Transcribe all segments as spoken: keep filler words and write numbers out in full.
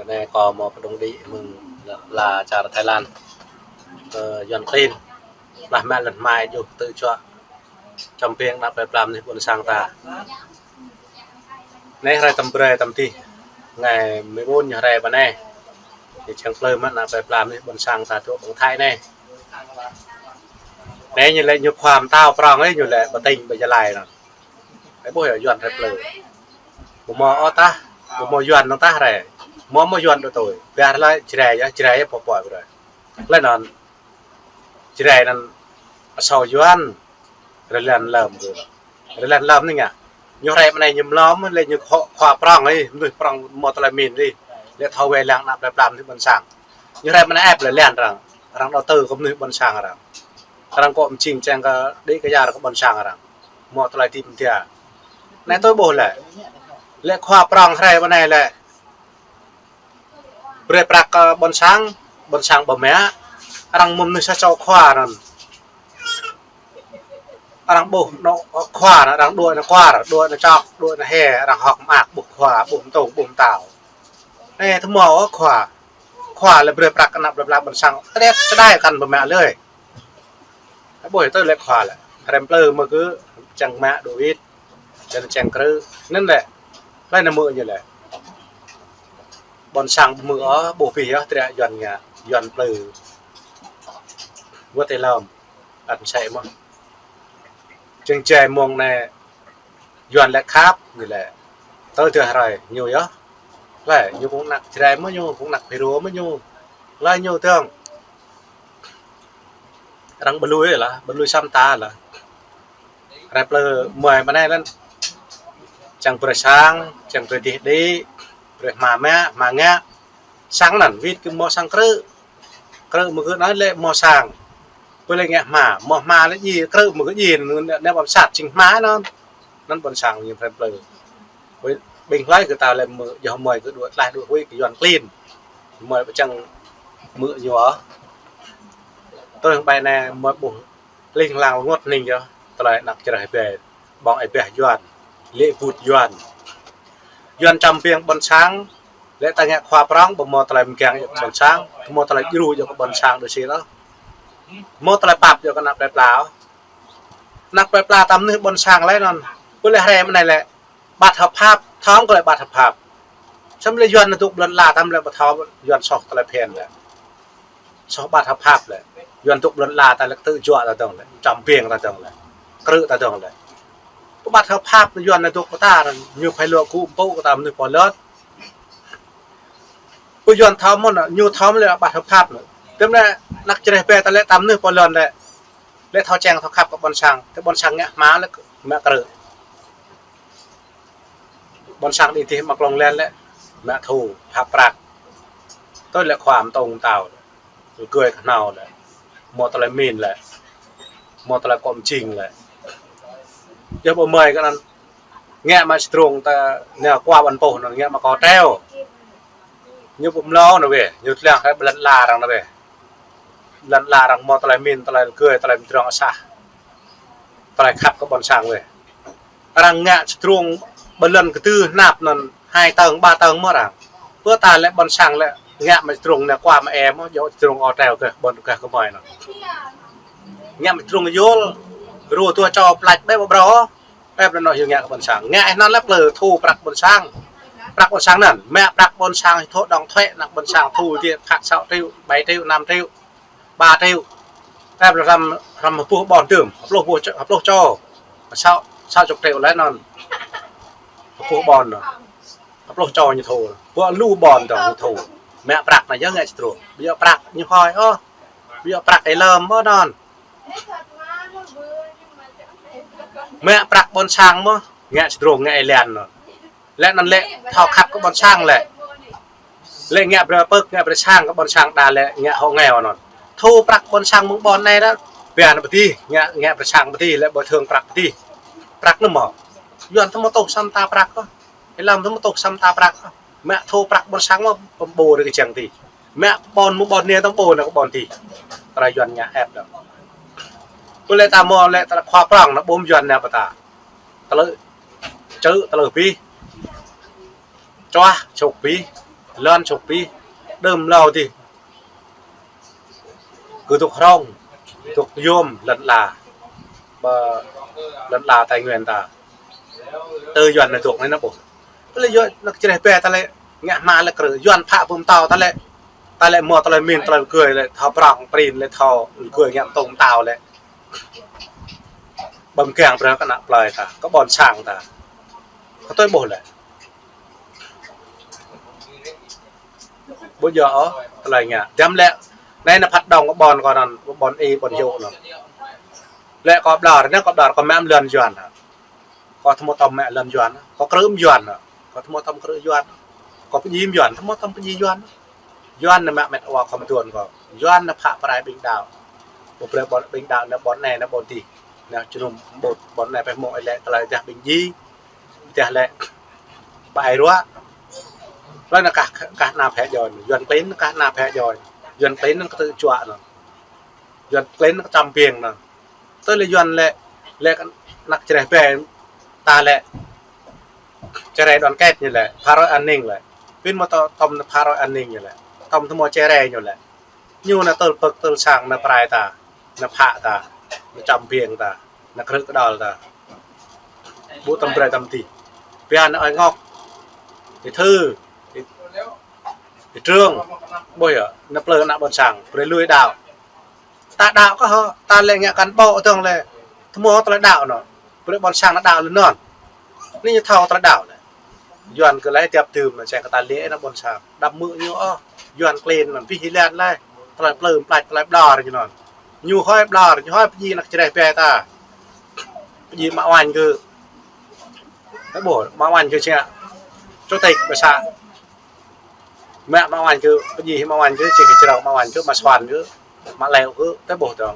Anai kâo hmâo pơdŏng đĭ mơ̆ng la čar Thái Lan. Ơ, Yuan klin. Lah mă lŏn hmai djuh tơčuă. Čăm piêng ană plơi pla mơnuih ƀôn sang ta. Anai hrơi tơm brơi tơm tih. Ngày mười bốn ñu hrơi pơ anai. Ñu čang plư mă ană plơi pla mơnuih ƀôn sang ta tơčuă ƀơ̆ng Thái anai. Anai ñu lĕ ñu khua mơtao prong ơi, ñu lĕ ƀơi tỉnh, ƀơi Gia Lai anŭn. Ƀuh yơh Yuan hrơi plư. Ƀu hmâo ôh tah, ƀu hmâo Yuan dơ̆ng tah hrơi. Hmâo hmâo Yuan đôč tui. Biă hrơi Jrai yơh, Jrai yơh pô pô brơi. Lĕ anŭn Jrai anŭn asâo Yuan. Rơlen lơm kơ. Rơlen lơm anai ngă. Ñu hrơi mơnai ñu mlom, lĕ ñu khua, khua prong ơi, mơnuih prong hmâo tơlơi min ơi. Lĕ thâo wai lăng ană plơi pla mơnuih ƀôn sang. Ñu hrơi mơnai ĕp lĕ lăng arăng. Arăng đầu tư kơ mơnuih ƀôn sang arăng. Arăng kơ mơčing čang kơ đĭ kơ yar kơ ƀôn sang arăng. Hmâo tơlơi tip mơtia. Anai tui ƀuh lĕ. Lĕ khua prong hrơi mơnai lĕ. Brơi prăk kơ ƀôn sang, ƀôn sang ƀu mă. Arăng mơ̆n mơnuih sa čô khua anŭn. Arăng ƀuh anŏ khua anŭn, arăng đuaĭ anŏ kuar, đuaĭ anŏ čŏk, đuaĭ anŏ he, arăng hơ̆k mơak ƀuh khua, ƀuh mơtông, ƀuh mơtao. Anai tơ hmâo khua. Khua lĕ brơi prăk kơ ană plơi pla ƀôn sang. Tơdet, tơdai kăn ƀu mă lơi. Ƀuh tơ lĕ khua lĕ. Hrăm plư mơ̆ kơ čang mă đôč wĭt. Čang, čang krư. Anŭn lĕ. Lơi anai mơ̆ ñu lĕ. Ƀôn sang ƀu hmư̆ ôh, ƀuh pih yơh, triă Yuan ngă, Yuan plư. Wơ̆t ih lơm. Ăt sĕ mơ̆n. Čang čai mông anai Yuan lĕ khăp, ñu lĕ. Tơ tơ hrơi, ñu yơh. Lĕ, ñu kŭng anăk Jrai mơ̆ ñu, kŭng anăk Phi Rô mơ̆ ñu. Lơi ñu tơ̆ng. Arăng ƀu lui lah, ƀu lui sa mơta lah. Hrơi plư mơai mơnai lĕ. Čang brơi sang, čang brơi dih đĭ, brơi hma mă, hma ngă. Sang anŭn, wĭt kơ hmâo sang krư. Krư mơ̆ kơ anŭn lĕ hmâo sang. Pơ lĕ ngă hma, hmâo hma lĕ djai, krư mơ̆ kơ djai, anŭn anai ƀăm sat čing hma anŭn. Anŭn ƀôn sang ñu hrăm plư. Ƀing hlơi kơ ta lĕ mơ̆, yơh mơai kơ đuaĭ tlaih đuaĭ huĭ kơ Yuan klin. Mơai ƀu čang mơ̆ ñu ôh. Tui hăng ƀai anai mơai ƀuh ling lang rơngot hning yơh, tơlơi anăk čơrơih ƀe, ƀơ̆ng ih ƀeh Yuan, lĕ ƀut Yuan. Yuan čăm piêng ƀôn sang, lĕ ta ngă khua prong, ƀu hmâo tơlơi mơgang yơh kơ ƀôn sang, hmâo tơlơi djru yơh kơ ƀôn sang đôč sĭt ôh. Hmâo tơlơi pap yơh kơ ană plơi pla ôh. Ană plơi pla ta mơnuih ƀôn sang lĕ anŭn, ƀu lĕ hrăm anai lĕ, bất hợp pháp, thâo kơ lĕ bất hợp pháp. Samơ̆ lĕ Yuan anŭn dŏ ƀơi lŏn ala ta mơ̆ lĕ ƀu thâo Yuan soh tơlơi phiăn lĕ. Soh bất hợp pháp lĕ. Yuan dŏ ƀơi lŏn ala ta lĕ tơjuă ta dơ̆ng lĕ. Čăm piêng ta dơ̆ng lĕ. Krư ta dơ̆ng lĕ. Kơ bất hợp pháp Yuan anŭn dŏ kơ ta, ñu phải luă gŭ mpŭ kơ ta mơnuih pô lŏn. Kơ Yuan thâo mơ̆n, ñu thâo mơ̆n lĕ bất hợp pháp anŭn. Tơm lĕ anăk čơrơih ƀe ta lĕ ta mơnuih pô lŏn lĕ. Lĕ thâo čang thâo khăp kơ ƀôn sang. Tơ ƀôn sang ngă hma lĕ mă krư. Ƀôn sang đĭ tih mă klŏng len lĕ, mă thu, hăp prăk. Tui lĕ khua mơtông mơtao lĕ, rơgơi kơhnâo lĕ, hmâo tơlơi min lĕ, hmâo tơlơi kơ mơčing lĕ. Yơh ƀu mơai kơ anŭn, ngă mă čơdrông ta, nao kua ƀăn pôh anŭn, ngă mă kâo treo. Ñu ƀu mlâo anŭn wĕ, ñu tơlang hrơi ƀơi lŏn ala arăng anŭn wĕ. Lŏn ala arăng hmâo tơlơi min, tơlơi rơgơi, tơlơi mơdrŏng asah. Tơlơi khăp kơ ƀôn sang wĕ. Arăng ngă čơdrông ƀơi lŏn kơdư hnap anŭn hai tơng, ba tơng mơ̆ arăng. Pơ ta lĕ ƀôn sang lĕ ngă mă čơdrông anai kua mă e mơ̆, djơ̆ čơdrông ôh treo kơ ƀôn kơ kơmơi anŭn. Ngă mă čơdrông yôl, rô tua čô plăč ƀĕ ƀu brô. Ƀĕ ƀu brô anŭn yơh ngă kơ ƀôn sang. Ngă anŭn lĕ plư thu prăk ƀôn sang. Prăk ƀôn sang anŭn, mă prăk ƀôn sang thu đóng thuế, anăk ƀôn sang thu dih phat sa triệu, bảy triệu, năm triệu. Ba triệu. Tơl hrăm, hrăm hơpuh ƀôn tơm, hơpluh ƀuh, hơpluh čô. Sa, sa čô triệu lĕ anŭn. Hơpuh ƀôn anŭn. Hơpluh čô ñu thu. Ƀuh lu ƀôn dơ̆ng ñu thu. Mă prăk anŭn yơh ngă čơdrông. Ƀu djơ̆ prăk ñu hơi ôh. Ƀu djơ̆ prăk ih lơm ôh anŭn. Mă prăk ƀôn sang mơ̆, ngă čơdrông ngă ih lĕ anŭn. Lĕ anŭn lĕ thâo khăp kơ ƀôn sang lĕ. Lĕ ngă brơi pơ̆k, ngă brơi sang kơ ƀôn sang đa lĕ ngă hộ nghèo anŭn. Thu prăk ƀôn sang mơ̆ng ƀôn anai đa, ƀiă anŭn pơdih, ngă, ngă brơi sang pơdih, lĕ bồi thường prăk pơdih. Prăk anŭn mơ̆. Yuan tơ mơ̆ tuh sa mơta prăk kơ. Ih lơm tơ mơ̆ tuh sa mơta prăk kơ. Mă thu prăk ƀôn sang mơ̆ pơƀô đơi kơ jăng dih. Mă ƀôn mơ̆ ƀôn anai tơm ƀô anai kơ ƀôn dih. Tơlơi Yuan ngă ĕp đơ̆ng. Pơ lĕ ta hmâo lĕ tơlơi khua prong anŭn ƀôm Yuan anai pơ ta. Tơlơi čư̆, tơlơi pih. Čuah, čŭk pih. Lŏn čŏk pih, đơm hlâo dih. Kơ dŏ hrŏng, dŏ yôm, lŏn ala. Ƀơ lŏn ala Tây Nguyên ta. Tơ Yuan anai dŏ anai nă ƀuh. Lĕ Yuan ană čơreh bĕ ta lĕ, ngă hmua lĕ krư̆, Yuan phă pơm tâo ta lĕ. Ta lĕ hmâo tơlơi min, tơlơi gơi lĕ, thâo prŏng, prin lĕ, thâo gơi ngă tông tâo lĕ. Ƀăm kiăng brơi kơ ană plơi ta, kơ ƀôn sang ta. Kơ tui ƀuh lĕ. Ƀu djơ̆ ôh, tơlơi ngă. Dăm lĕ, anai nă phat dong kơ ƀôn kơ anŭn, ƀôn ih, ƀôn yŭ anŭn. Lĕ kơ ƀlŏr, anai kơ ƀlŏr, kơ mă lŏn Yuan. Kơ tơhmô tơm mă lŏn Yuan, kơ krư̆ mă Yuan, kơ tơhmô tơm krư̆ Yuan, kơ pơdjai mă Yuan, tơhmô tơm pơdjai Yuan. Yuan nă mă met wa khŏm tuan kơ. Yuan nă phă pơrai ƀing đaŏ. Ƀu brơi ƀôn ƀing đaŏ nă ƀôn anai nă ƀôn dih. Nă jơnum ƀôn, ƀôn anai pĕ hmâo lĕ tơlơi dah ƀing djai. Dah lĕ ƀai ruă. Lơi nă kah, kah nă phĕ joi. Yuan klin nă kah nă phĕ joi. Yuan klin nă kơtư̆ juă nă. Yuan klin nă kơčăm biêng nă. Tơ lĕ Yuan lĕ, lĕ ană čơreh bĕ ta lĕ. Čơreh đoàn kết ñu lĕ, phá rối an ninh lĕ. Pin mă tơm, tơm nă phá rối an ninh ñu lĕ. Tơm tơhmô čơreh ñu lĕ. Ñu nă tơl pơk tơl sang nă pơrai ta, nă phă ta, nă čăm biêng ta, nă krư̆ kơđŏl ta. Ƀu tơm brơi tơm dih. Pia nă ơi ngŏk, ti thư, ti, ti trường, ƀuh yơh, nă plơi ană ƀôn sang, brơi lui đaŏ. Ta đaŏ kơ hŏ, ta lĕ ngă kăn ƀô̆ dơ̆ng lĕ, tơhmô tơlơi đaŏ nă, brơi ƀôn sang nă đaŏ lĕ anŭn. Anai ñu thâo tơlơi đaŏ lĕ. Yuan kơ lĕ tiap tơm nă, čang kơ ta lĕ nă ƀôn sang. Đăm hmư̆ ñu ôh, Yuan klin nă, pih hi lan lĕ, tơlơi plư, mplač, tơlơi ƀlŏr ñu anŭn. Ñu hơi ƀlŏr, ñu hơi pơdjai ană čơreh bĕ ta. Pơdjai mă wañ kơ. Nă ƀuh, mă wañ kơ čang. Chủ tịch ƀă sa. Mă, mă wañ kơ, pơdjai mă wañ kơ, čih kơ črâo mă wañ kơ, mă suan kơ, mă leo kơ, tơ ƀuh dơ̆ng.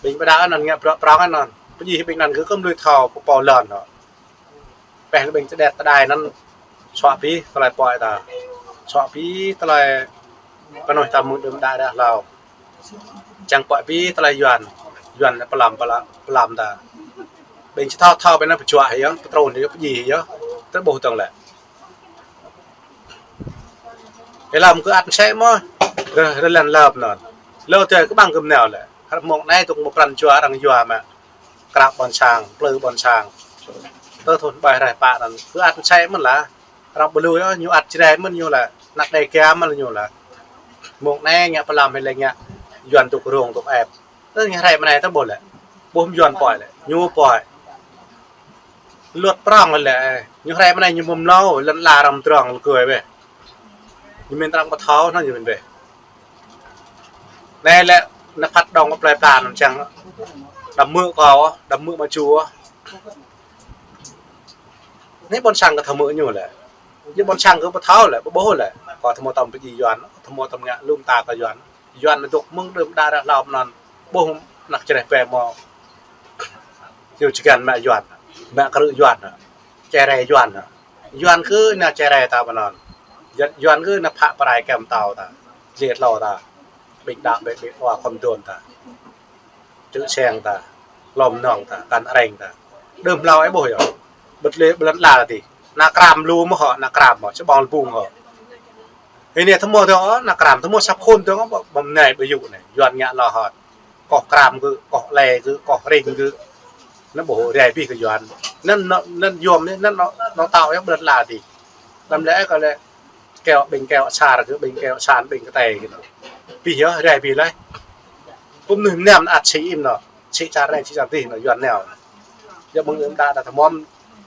Ƀing ƀă đaŏ anŭn ngă prŏ prŏng anŭn. Pơdjai ƀing anŭn kơ, kơ mlui thâo, pô pô lŏn hŏ. Pĕ ƀing tơđet tơđai anŭn, suă pih tơlơi pơai ta. Suă pih tơlơi pơnuih ta mơ̆ng đưm đă đă hlâo. Čang pơai pih tơlơi Yuan, Yuan pơlăm, pơlăm, pơlăm ta. Ƀing či thâo, thâo ƀing anŭn pơčuă hĭ yơh, pơtrun hĭ yơh, pơdjai hĭ yơh, tơ ƀuh dơ̆ng lĕ. Ih lăm kơ ăt mơsĕ mơ̆, rơh, rơh lăn lơm anŭn. Lơ tơ kơ ƀăng kơ mơnao lĕ. Hrăp mông anai tŭk mơ̆ pran jua arăng yua mă. Krăp ƀôn sang, plư ƀôn sang. Tơ thun ƀai rai pă anŭn. Kơ ăt mơsĕ mơ̆n lah. Arăng ƀu lui ôh, ñu ăt čơreh mơ̆n ñu lah. Ană đe kia mơ̆n ñu lah. Mông anai ngă pơlăm hĭ lĕ ngă. Yuan tŭk rông tŭk ĕp. Tơ ñu hrĕ mơnai tơ ƀuh lĕ. Ƀuh mơ̆ Yuan pơai lĕ. Ñu pơai. Luật prŏng lĕ. Ñu hrĕ mơnai ñu mơ̆m hlâo, lŏn ala arăng mơdrŏng lĕ kơi bĕ. Ñu min arăng pơthâo anŭn ñu min bĕ. Anai lĕ nă phat dong kơ plơi pla anŭn čang. Đăm hmư̆ kơ, đăm hmư̆ mă ču. Anai ƀôn sang kơ thâo hmư̆ ñu lĕ. Yua ƀôn sang kơ pơthâo lĕ, ƀu ƀuh lĕ. Kơ tơhmô tơm pơdjai Yuan, tơhmô tơm ngă lŭm ta kơ Yuan. Yuan nă dŏ mơ̆ng đưm đă đă hlâo anŭn. Ƀuh ană čơreh bĕ mơ̆. Yua čơgăn mă Yuan, mă krư̆ Yuan, čơreh Yuan. Yuan kơ ană čơreh ta ƀơi anŭn. Yuan, Yuan kơ ană phă pơrai kơm tâo ta, jĕ hlâo ta, ƀing đaŏ ƀing, ƀing wa khŏm tuan ta. Čư̆ seng ta, lŏm nong ta, kăn areng ta. Đưm hlâo ih ƀuh yơh. Bơ̆t lĕ ƀơi lŏn ala dih. Ană kram lu mơ̆ hŏ, ană kram mơ̆, čơbong lơbung hŏ. Hĭ anai tơhmô dơ̆ng, ană kram tơhmô săp khôn dơ̆ng, ƀăm anai ƀu yŭ anai. Yuan ngă lŏ hŏt. Koh kram kơ, koh lĕ kơ, koh ring kơ. Anŭn ƀuh rai pih kơ Yuan. Anŭn, anŭn, anŭn yôm anai, anŭn nao, nao tao yơh ƀơi lŏn ala dih. Lăm lĕ kơ lĕ keo ƀing keo sar kơ, ƀing keo san, ƀing kơtai kơ. Pih yơh, rai pih lĕ. Pơm mơnuih mơnam ăt sĭ im nă. Sĭ čar anai, sĭ čar dih nă, Yuan nao. Yua ƀing đưm đă đă tơhmô,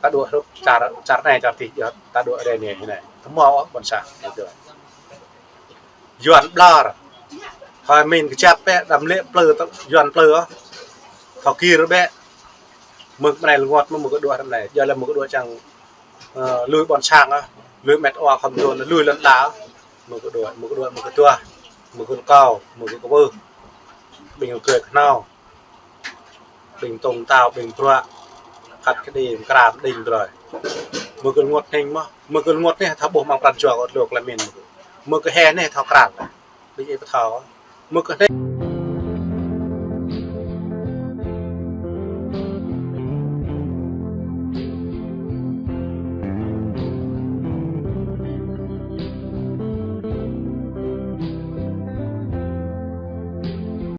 ta dŏ hrup čar, čar anai, čar dih, yua ta dŏ rai anai, hĭ anai. Tơhmô ôh, ƀôn sang. Yuan ƀlŏr. Hơi min kơjăp bĕ, đăm lĕ plư, Yuan plư ôh. Thâo kir bĕ. Mơ̆ng mơnai rơngot mơ̆, mơ̆ng kơ dŏ hrŏm anai. Yua lĕ mơ̆ng kơ dŏ čang, ơ, lui ƀôn sang ôh. Lui met wa khŏm tuan, lui lŏn ala ôh. Mơ̆ng kơ dŏ, mơ̆ng kơ dŏ, mơ̆ng kơ dŏ. Mơ̆ng kơ kâo, mơ̆ng kơ kơwưh. Ƀing kơ kơnao. Ƀing tông tao, ƀing bruă. Khăt kơđi, kram, đing brơi. Mơ̆ng kơ rơngot hning mơ̆. Mơ̆ng kơ rơngot anai thâo ƀuh mơ̆ng pran jua kơ dlô klei min mơ̆. Mơ̆ng kơ he anai thâo kral. Ƀing ih pơthâo. Mơ̆ng kơ hning.